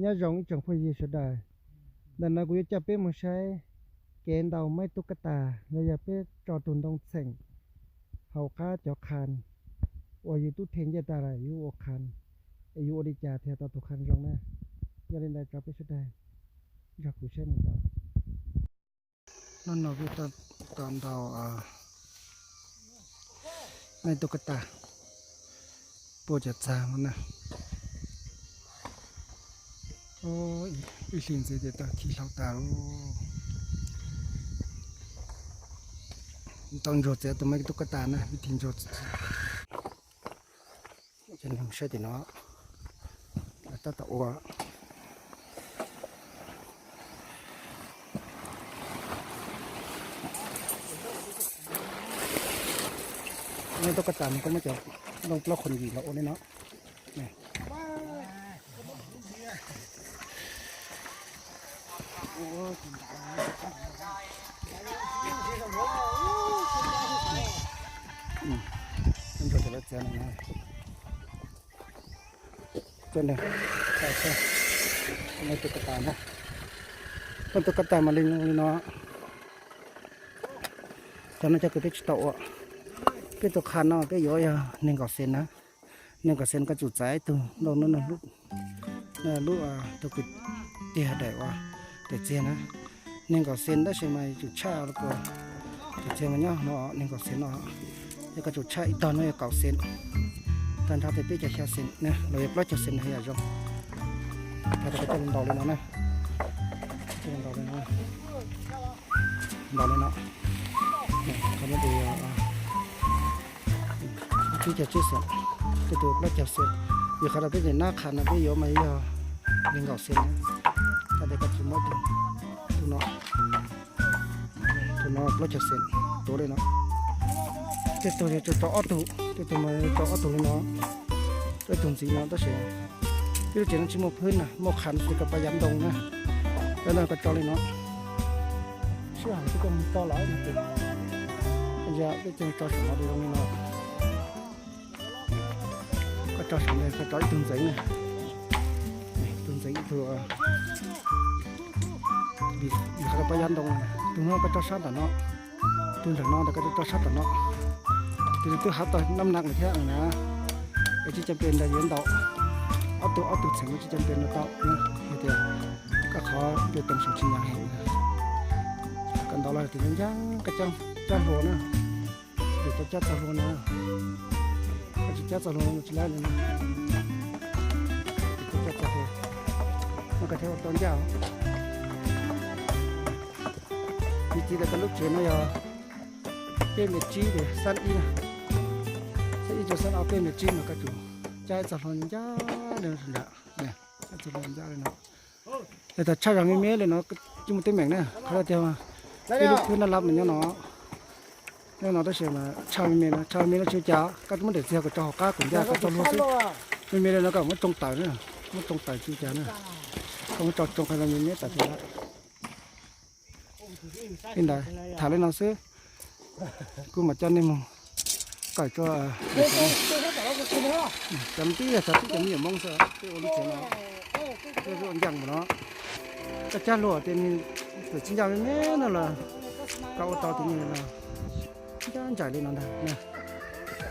Nyob zoo ib tsoom phooj ywg sawv daws, ntawm no kuv yuav coj peb mus saib kev ntaus maib tub kab tas los yog peb tso tus ntoo txheem hauv qab cov qhan uas yus tub them ncej tag lawm yus ua qhan, es yus ua li cas thiaj tau tus qhan zoo na. Yog li ntawd rau peb sawv daws nrog kuv saib mus tau. Hnub no peb tau ntaus maib tub kab tas puag cov txag no na. Ib hlis ntxiv ces tau khi hlau tas lawm. Tau ntsuag txiav tus maib tub kab tas na, ib thim ntsuag. Saib tim no, tab tom ua. Maib tub kab tas no koj muab cov ntoo plaub qhov yim los ua li no. Tus kab tas mas li no. Cov no cov kws peb tsis tau ua, peb tus qhan no peb yuav yog nees nkaum xees na. Nees nkaum xees koj tsum txais tus ntoo no, lub tus kws tiag daim uas daim txiag na. Nees nkaum xees tab sis mas tsum tshaj los, daim txiag mas nyob no, nees nkaum xees no. Yog koj tsum tshaj ib tog no yog kaum xees, tag nrho ces peb caug xya xees na los yog plaub caug xees no yam zoo. Thaum koj coj los ntaus li no na, coj los ntaus li no, ntaus li no, qhov no ces peb caug tsib xees, tej tus plaub caug xees. Vim qhov no peb tseem nab qhas no peb yuav mas yog nees nkaum xees na. Tag nrho koj tsum muab tus no, tus no plaub caug xees, tuav li no. Tej tug yog tsum tau ob tug, tej tug mas tau ob tug li no, ib tug ntxiv no tab sis peb lub tsev no tsis muaj phwb na, muaj qhas xwb, koj pab yav ntoo na. Cov no koj tso li no, sib haum xwb koj mus tso lawm no ces, yog peb coj tso saum no li zoo li no. Koj tso saum no koj tso ib tug ntxeev na, tus ntxeev ib tug, vim qhov koj pab yav ntoo, tus no koj tso sab tom no, tus nram no ntawd koj tso sab tom no. Tus twb hav tau nab nag lawm thiab na, es tsis cam pes ntawd yuav ntaus ob tug ob tug txheem, tsis cam pes ntawd tau, hais tias koj qhov npe too saum tsis nyav heev. Koj ntaus los tias ncaab koj cab hlua na, yus tau cab txog hlua na, koj tsis cab txog hlua tsis laib li na. Koj cab txog hlua no koj thiaj ua tau ncaj. Vim txiv tas koj lub tsev no yog peb mev tsib ces xab ib na, xab ib rau xab ob peb mev tsib mas koj tsum cab txog hlua ncaj li no. Txog hlua ncaj li no. Yog tas tshaj zog me me li no tsis muaj teeb meem na, qhov tias ib lub phwb nab lab nyob no, nyob no tab sis mas tshaj me me no, tshaj me me no tsis ua cas, koj muab daim txiag kom tso hauv qab kom ncaj koj txog hlua xwb. Me me li no koj muab tsoo tawm na, muab tsoo tawm tsis ua cas na, koj muab tso tsoo qhov me me tawm tsis ua cas. Li ntawd tham li no xwb, kuv mam coj nej mus kawm tso. Cov no twb yog cov twb cov me nyuam Hmoob xwb, tej ua lub tsev no, tej ua ncaaj npaum no. Koj cab hlua tias nws txawm tsis ncaj me me no los koj ua tau tias nws los ncaj nraim li no ntag.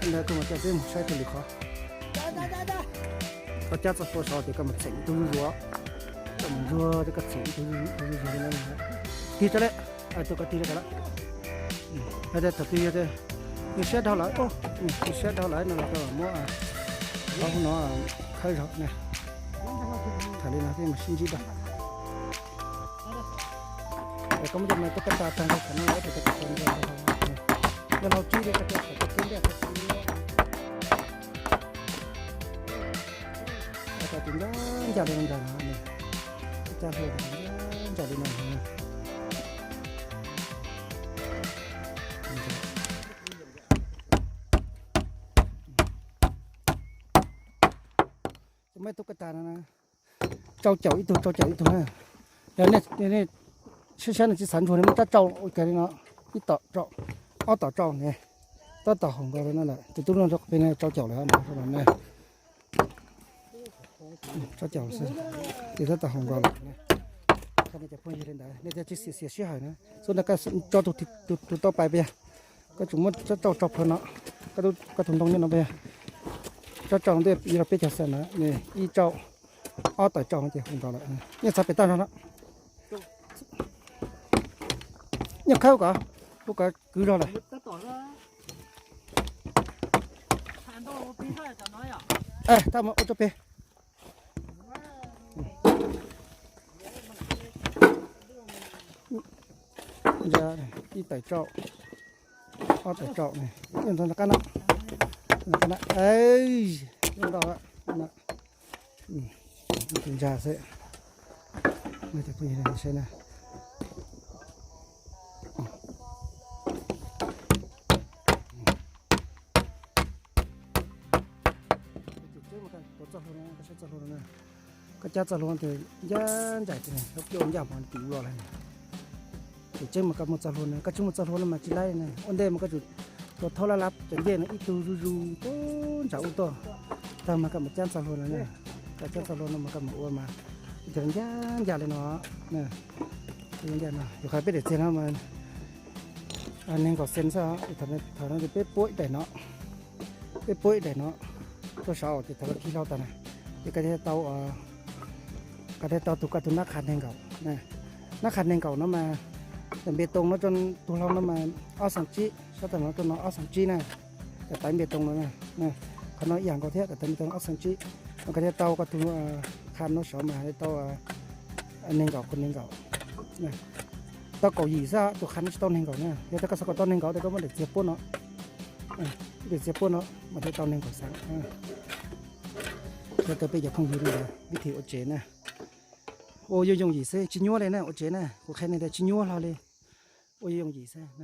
Li ntawd kuv mam coj peb mus saib tus lwm qhov. Koj cab txog hlua saud ces koj mus txheem ib tug zuj zus, koj mus ntsuag ces koj txheem ib tug zuj zus li no. Tig tso lawm, tus koj tig li ko lawm. Yog tias thaum twg yog tias nws siab dhau lawm, nws siab dhau lawm no los koj muab qhov hauv no khawb zog na. Tham li no thiaj mas sib ntsib dua. Koj muab cov me tub kab tas tag nrho thaum no los ib tug koj tau ntag. Yog hlau tsib li koj tau thaum koj tub ntiaj koj tub. Koj tau tus ncaj ncaj li no ntag no, koj cab hlua tus ncaj ncaj li no. Cov me tub kab tas no na, tsau caum ib tug, tsau caum ib tug na. Yog nej siab siab no tsis xav ntsuag no muab rab tsau ua kiag li no, ib tom tsau, ob tom tsau ne, tab tom haum nkaus li no lawm, tus tub no rau pem no tsau caum lawm no. Tsob caum xwb, ces tab tom haus nkaus lawm. Qhia nej cov phooj ywg li ntawd nej thiaj tsis xiam siab hawm na. Xub ntawd koj tso tus tau pais peb, koj tsum muab tsob tsauj tso plhuav no, koj tus ntoo nyob no peb, tsob tsauj ntej yog peb caug xees na, ib tsauj, ob tawm tsauj no ces haus nkaus lawm. Nyiaj txhais pem toj no na. Nyiaj khawb kom, kuv kom kwv zog lawm. Tab mus ua tsob peg. Ib tawm tsauj, ob tawm tsauj, ntag qab no, ntag qab no, ntag, tus ntsa xwb, saib na. Txog hlua, koj saib txog hlua no na, koj cab txog hlua ces ncaj nraim ces lub ncaj hmo tim ub los lawm. Ces tseeb mas koj muaj txoj hlua no, koj tsis muaj txoj hlua no mas tsis laib na. Ua ntej mas koj tsum tua thaub lab lab cov ncej no ib tug zuj zus puag nram ub tuaj, tag mas koj mam cab txoj hlua no na. Koj cab txoj hlua no mas koj mam ua mas ncaj ncaj li no. Ncaj no, yus qhia peb daim txiag no mas nees nkaum xees xwb. Thaum no ces peb puab ib daim no, peb puab ib daim no tuaj saud ces thaum koj khi hlau tas na, ces koj thiaj tau, koj thiaj tau tus, koj tus nab qha nees nkaum. Nab qha nees nkaum no mas, npe toos no rau tus hlau no mas ob xees tsib, sab tag no rau no ob xees tsib na. Koj taiv npe toos no, qhov no ib yam nkaus thiab, koj taiv npe toos ob xees tsib, koj thiaj tau koj tus qha no saud mas thiaj tau nees nkaum kuv nees nkaum. Tau kaum yim xwb, tus qha no tsis tau nees nkaum na. Yog tias koj xav kom tau nees nkaum ces koj muab daim txiag puab no, daim txiag puab no mas thiaj tau nees nkaum xees. Thiab rau peb cov phooj ywg li ntawd vib thim ua tsev na, ua yooj yooj yim xwb, tsis nyuaj li na, ua tsev na, kuv qhia nej tias tsis nyuaj hlo li, ua yooj yooj yim xwb.